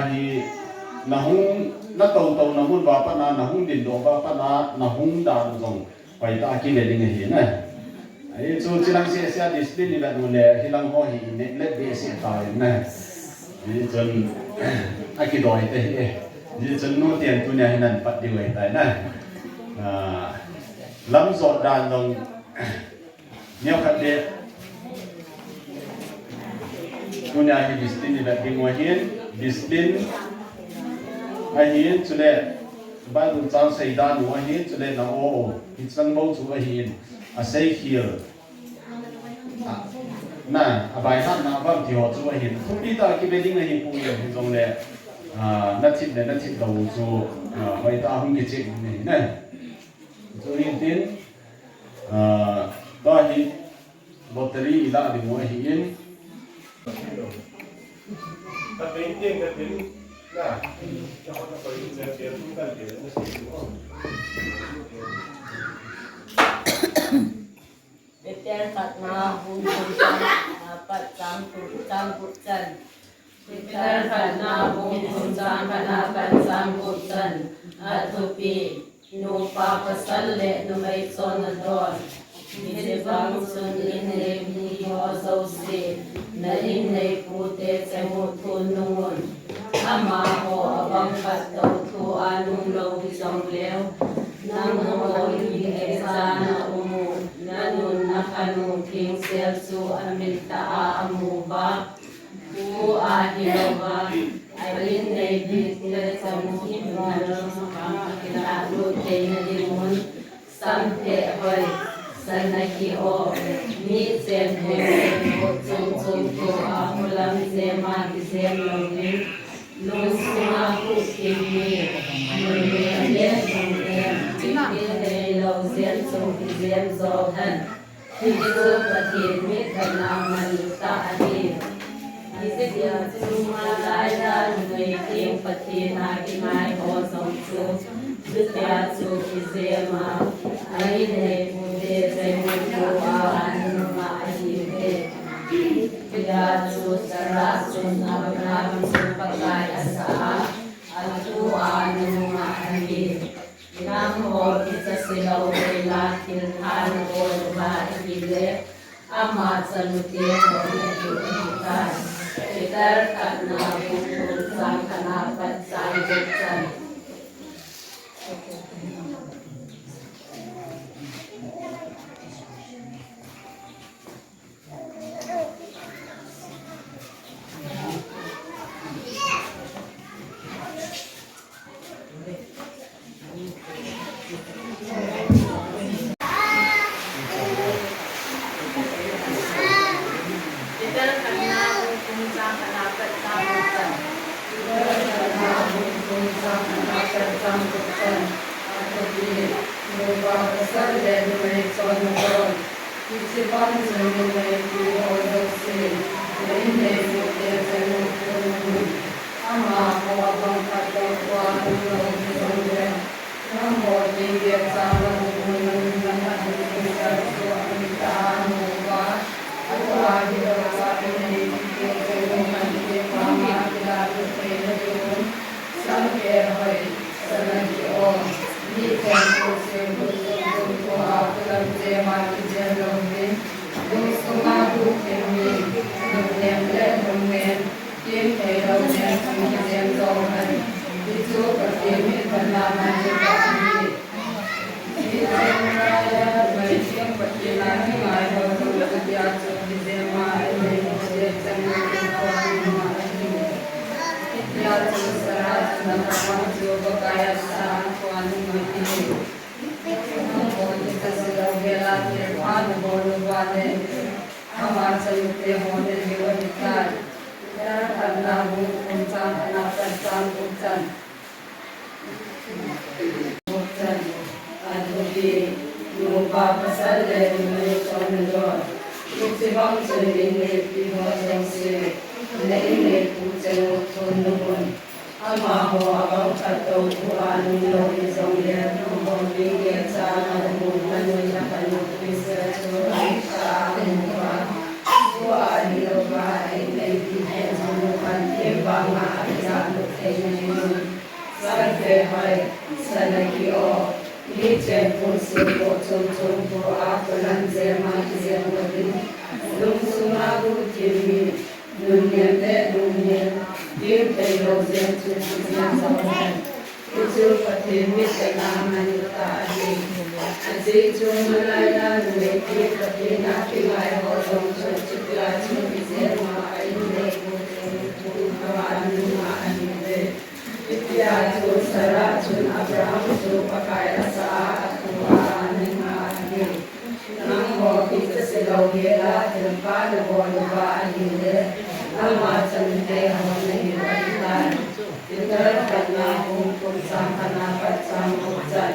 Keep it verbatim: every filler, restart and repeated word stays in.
Hi, na hung, na tou tou na mun va pana, na hung din do va pana, na hung dan jong, pai ta ki le ding hi na. Ai chu chilang se se discipline ni la nu le, hilang ho hi ne, le be se ta na. Ni chun, a ki doi te hi e. Ni chun nu tian tu nia hi nan pat di wai ta na. Ah, lam jot dan jong, Neo khat le. Tunia hi discipline ni la ding u ahin, discipline ahin, chule Bible chang seidan u ahin, chule na o, hi chang bo chu ahin, a sei khel. A, na, a bai hat na bang ti ho chu ahin. Thupi ta ki be ding ahi pu ya hi jong le, a, na thip le, na thip lo chu, a, bai ta hung ki check ni ne. Chu hin tin, Ah, tua hi lottery i la ding u ahi in. Peter khatna bung thum chang, ah, pat chang thum, chang gup chan. Peter khatna bung thum chang khatna pat chang gup chan, a thupi, nupa pasal le numei chonna don. Hiche bang chun in neipi ho jouse, na in neipu te cheng'u thun nungun. Amaho abang khat tou thu a nung lou hijong leu, nangho in neicha na um u, na nun na khan u kingsel chu amin tah a amu uva, Pu ahilouva, a in neipi te cheng'u thun nungun, akilah lut theina dingun, sampheh hoi, sana ki-o, mi chen hoi, chen hoi, chung chung thu a, khulam jem a kijem louvin, lungsung a huhhing mi, mun le le, mun le, thil neilou jen chung kijem jo hen. Hichu Pathen mi khatna manlu tah ahi. Hitia chu malaiya numei teng Pathen a kingai ho jong chu, chutia chu kijem a, a in neipu te cheng'u thu a anung a ahiuve. Hitia chu Sarah chun Abraham chu Pakai asah a, athu a anung a ahi. Nangho kicha se lou vela thil pha nabol uva ahile, ama chanu te ho nahi ahitai. Peter khatna bung thum chang khatna pat chang gup chan. Peter khatna bung thum chang khatna pat chang gup chan. Peter khatna bung thum chang khatna pat chang gup chan. A thupi, nupa pasal le numei chonna don. Hiche bang chun in neipi ho jouse, na in neipu te cheng'u thun nungun. Amaho abang khat tou thu a nung lou hijong leu, nangho in neicha na um u, na nun na khan u kingsel chu amin tah a amu uva, tua ahilouva in neipi te cheng'u thun nungun, vang a kilah lut theina dingun, sampheh hoi, sana ki-o, mi chen hoi, chen hoi, chung chung thu a, khulam jem a kijem louvin, lungsung a huhhing mi, nunnem le nungnem, thil neilou jen chung kijem jo hen. Hichu Pathen mi khatna manlu tah ahi. Hiche malaiya numei teng Pathen a kingai ho jong chutia chu kijem a, a in neipu te cheng'u thu a anung a ahi. Hitia chu Sarah chun Abraham chu Pakai asah a, athu a anung a ahi. Nangho kicha se lou vela thil pha nabol uva ahile, ama chanu te ho nahi ahitai. Peter khatna bung thum chang khatna pat chang gup chan. Gup chan. A thupi, nupa pasal le numei chonna don. Hiche bang chun in neipi ho jouse, na in neipu cheng'u thun nungun. Amaho abang khat tou thu a nung lou hijong leu, nangho in neicha na um u, na nun na khan u kingsel chu amin tah a amu uva, tua ahilouva a in neipi te cheng'u thun nungun, vang a kilah lut Santhei hoi, sana ki o, mi chen pun su ko chum chum pu a ko lan je ma ki je mo din. Lung sung a bu kim mi, nun nem le lung nem, kim thei lo jen chu ki jen zo hai. Hichu Pathen mitena manit tah ahi. Ajeh chu malai a numei te Pathen a kingai ho jong chu chutia chu kijen ma a in le bu chu tu tu a nunga ahi ve. Hitia chu Sarah chun Abraham chu Pakai asa a, atua anunga ahi. Nangho kicha se lou hela, thilpha nabol uva ahile, ama changte ho nahiu ahitai. Peter khatna bung thum chang khatna pat chang gup chan.